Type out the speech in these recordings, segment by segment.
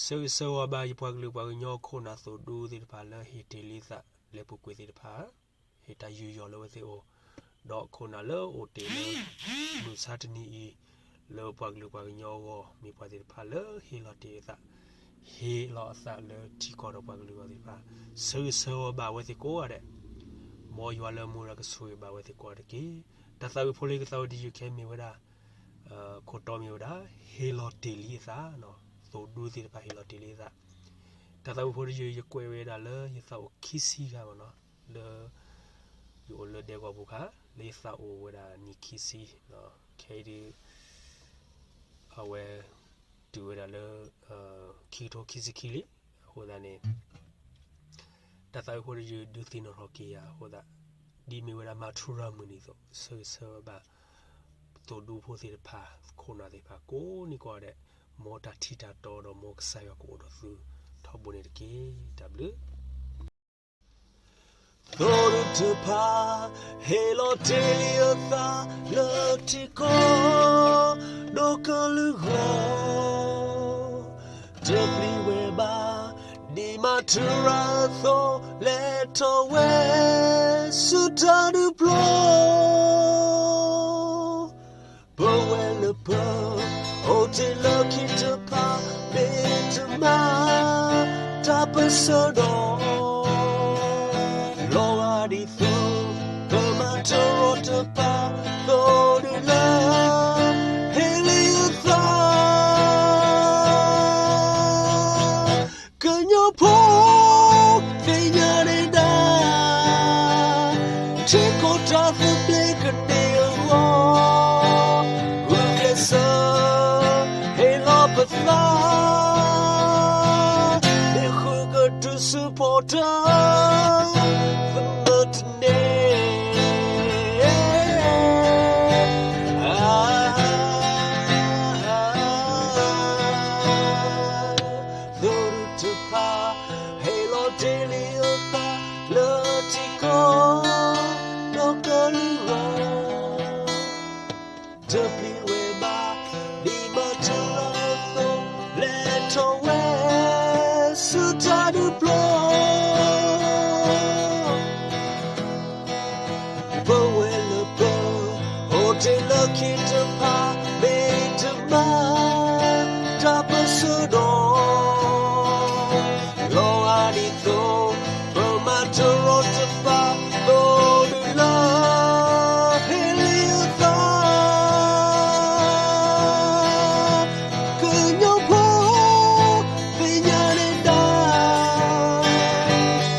ဆၢဂ့ၤဆၢဝါဘၣ်ယပှၤကလုာ်ပှၤကညီခိၣ်နၢ်သိၣ်ဒူသ့ၣ်တဖၣ်လၢဟ့ၣ်တ့ၢ်လံသးလၢပူၤကွံာ်သ့ၣ်တဖၣ်, ဟ့ၣ်တၢ်ယူးယီၣ်လၢအဝဲသ့ၣ်အအိၣ်, ဒီးခိၣ်နၢ်လၢအိၣ်တ့ၢ်လၢ မုၢ်ဆါတနံၤအံၤ လၢပှၤကလုာ်ပှၤကညီအဂီၢ် မ့ၢ်ပှၤသ့ၣ်တဖၣ်လၢဟ့ၣ်လီၤတ့ၢ်အသး, ဟ့ၣ်လီၤအသးလၢထံကီၢ်ဒီးပှၤကလုာ်အဂီၢ်သ့ၣ်တဖၣ်, ဆၢဂ့ၤဆၢဝါဘၣ်အဝဲသ့ၣ်ကိးဂၤဒဲး, မ်ယွၤလၢမူဒါကဆိၣ်ဂ့ၤဘၣ်အဝဲသ့ၣ်ကိးဂၤဒဲးတက့ၢ်. တၢ်သးဝံၣ်ဖိလၢယကသးဝံၣ်တယုၢ်ခဲအံၤမ့ၢ်ဝဲဒၣ် ခိၣ်တီမ့ၢ်ဝဲဒၣ် ဟ့ၣ်လီၤတ့ၢ်လံအသး, သိၣ်ဒူသ့ၣ်တဖၣ်ဟ့ၣ်လီၤတ့ၢ်လံအသး, တၢ်သးဝံၣ်ဖိတယုၢ်ယကွဲးဝဲဒၣ်လၢယသးအိၣ်ခံဆံဂၤမ့ၢ်နီၤ, လၢ ယအိၣ်လၢဒဲကဝီၤပူၤခါ, လၢယသးအိၣ်ဝဲဒၣ်နံၣ်ခံဆံ, ခဲအံၤဒုး အဝဲ တုၤဝဲဒၣ်လၢ ခံကထိခံဆံခံလံ, အဃိသတးန့ၣ် တၢ်သးဝံၣ်ဖိတယုၢ်ဒုးသ့ၣ်နီၣ်ထီၣ်က့ၤယၤအဃိသတး, ဒ်မ့ၢ်ဝဲဒၣ်မၤထူရၤမုၢ်နံၤအသိး ဆၢဂ့ၤဆၢဝါဘၣ် သိၣ်ဒူဖိသ့ၣ်တဖၣ် ခိၣ်နၢ်သ့ၣ်တဖၣ်ကိးနံၤကိးဂၤဒဲး, မ်တၢ်ထံၣ်တၢ်တီဒီးမ်ကစၢ်ယွၤကအိၣ်ဒီးသုထီဘိန့ၣ်တက့ၢ်. တၢ်ဘျုး သိၣ်ဒူတဖၣ် ဟ့ၣ်လီၤတ့ၢ်လံအသးလၢထံကီၢ် ဒီကလုာ်ဂီၢ်, တပျံၤဝဲဘၣ် ဒ်မၤထူရၤအသိး လဲၤထီၣ်ဝဲဆူတၢ်ဒုးပျီ ပဝဲလၢပ အိၣ်တ့ၢ်လၢခံတဖၣ် မ့ၢ်တမၤ တၢ်ပၢၢ်ဆၢဒီး လီၤဂာ်ဒ်သိး ပမၤတရီတပါ သိၣ်ဒူလၢ ဟ့ၣ်လံအသး ကညီဖိ သ့ၣ်ညါန့ၢ်ဒၣ် ထံကီၢ်တၢ်သဘျ့ကန့ၢ်အဂီၢ် ဂုာ်ကျဲးစၢး ဟ့ၣ်လီၤပသး မ့ၢ်ဃုာ်ကတုၤဆူဖီတၢ် သမၢတန့ၢ် သိၣ်ဒူတဖၣ် ဟ့ၣ်လီၤတ့ၢ်လံအသး လၢထံကီၢ် ဒီကလုာ်ဂီၢ် တပျံၤဝဲဘၣ် ဒ်မၤထူရၤအသိး လဲၤထီၣ်ဝဲ ဆူတၢ်ဒုးပျီ ပဝဲလၢပ အိၣ်တ့ၢ်လၢခံတဖၣ် မ့ၢ်တမၤ တၢ်ပၢၢ်ဆၢဒီး လီၤဂာ်ဒ်သိး ပမၤတရီတပါ သိၣ်ဒူလၢ ဟ့ၣ်လံအသး ကညီဖိ သ့ၣ်ညါန့ၢ်ဒၣ်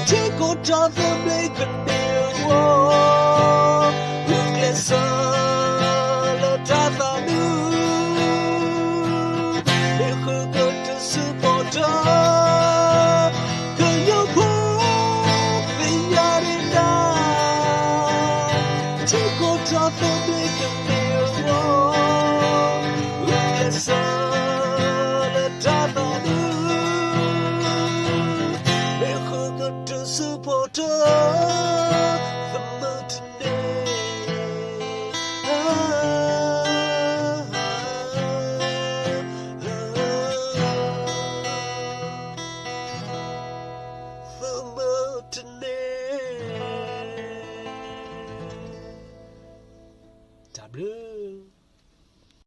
ထံကီၢ်တၢ်သဘျ့ကန့ၢ်အဂီၢ် ဂုာ်ကျဲးစၢး လၢတၢ်သးဒူ မ့ၢ်ဃုာ်ကတုၤဆူဖီတၢ် ကညီဖိ သ့ၣ်ညါန့ၢ်ဒၣ် ထံကီၢ်တၢ်သဘျ့ကန့ၢ်အဂီၢ် ဂုာ်ကျဲးစၢး လၢတၢ်သးဒူ မ့ၢ်ဃုာ်ကတုၤဆူဖီတၢ်